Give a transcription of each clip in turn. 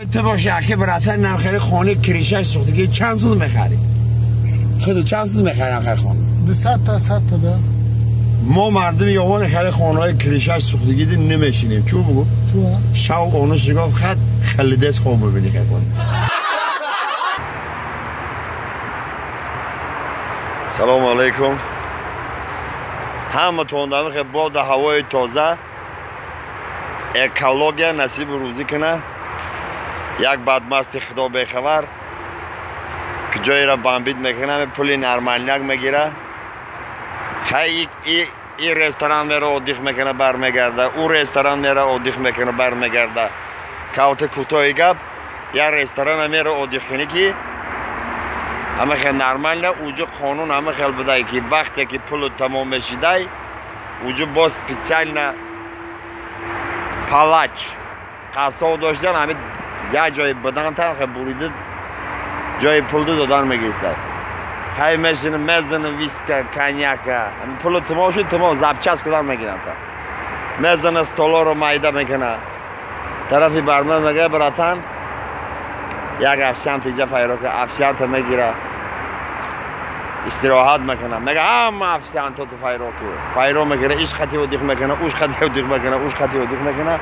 تو باشه که براتن نخری خانه کریشش سوختگی چند سود میخری؟ خود چند سود میخری آخر خانه؟ 200 تا 100 تا ده. ما مردم یوان خری خانه های کریشش سوختگی دی نمیشینیم. چون بگو؟ چون؟ شو اونش نگاه خط خلیدس خون ببینی خیلی خونه. سلام علیکم. همه تون خیلی باد هوای تازه اکولوژیا نصیب روزی کنه. یک بدمست خدا بخبر که جایی را بامبید میکنه پولی نرمالنیک میگیره. خیلی ای رستوران میره اودیخ میکنه برمیگرده، او رستوران میره اودیخ میکنه برمیگرده. کاوت کوتاه گپ یا رستوران میره اودیخ کنه که همه خیلی نرمال نه. اوجا قانون همه خیلی بده که وقتی که پول تمام میشیده اوجا باز سپیسیال نه پالاچ قصاب داشتن همه یه جای بدن تن بریده جای پول دو دادن میگیستد. خیلی میشینه میزنه ویسکا کنیاکا پول تمام شد تمام زبچست کردن میگیرن تا میزنه ستولا رو مایده میکنه. طرفی برمن میگه براتن یک افسیان تیجه فایرو که افسیان تا میگیره استراحت میکنه. میگه همه افسیان تو فایرو که فایرو میگیره ایش خطی و دیخ میکنه اوش خطی و دیخ میکنه اوش خطی و دیخ میکنه.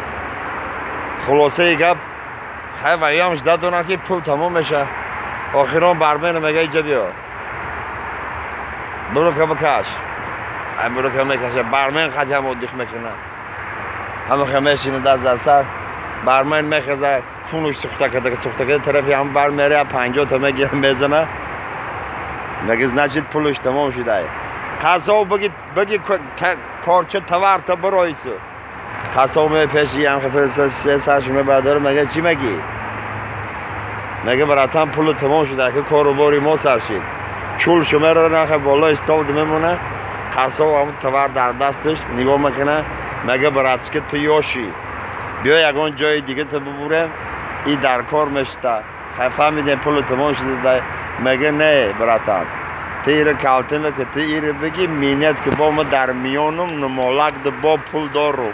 خلاصه گپ خیلی ویامش دادونه که پول تمام میشه. آخران برمن میگه اینجا بیا برو که بکش. هم برو که میکشه برمن خطی هم دیخ میکنه. همه خمیشینه دست در سر برمن میخزه کونش سوخته کرده سوخته کرده طرفی هم برمیره 50 تا میگیره میزنه. میگه значит پولش تمام شده. قصاب بگی بگی کارچه تور تا برایسو. قصاب می پیشی هم خطر سرش میبرداره میگه چی میگی؟ میگه براتن پول تمام شده که کاروباری ما سر شد. چول شما رو نخه بالا استاد میمونه. قصاب هم تور در دستش نگاه میکنه میگه برات که تو یاشی بیا یگان جای دیگه تا ببرم ای در کار میشته. خیلی فهمیدیم پول تمام شده. میگه نه براتن تیر کالتنه که تیر بگی مینت که با ما در میانم نمالک ده با پول دارم.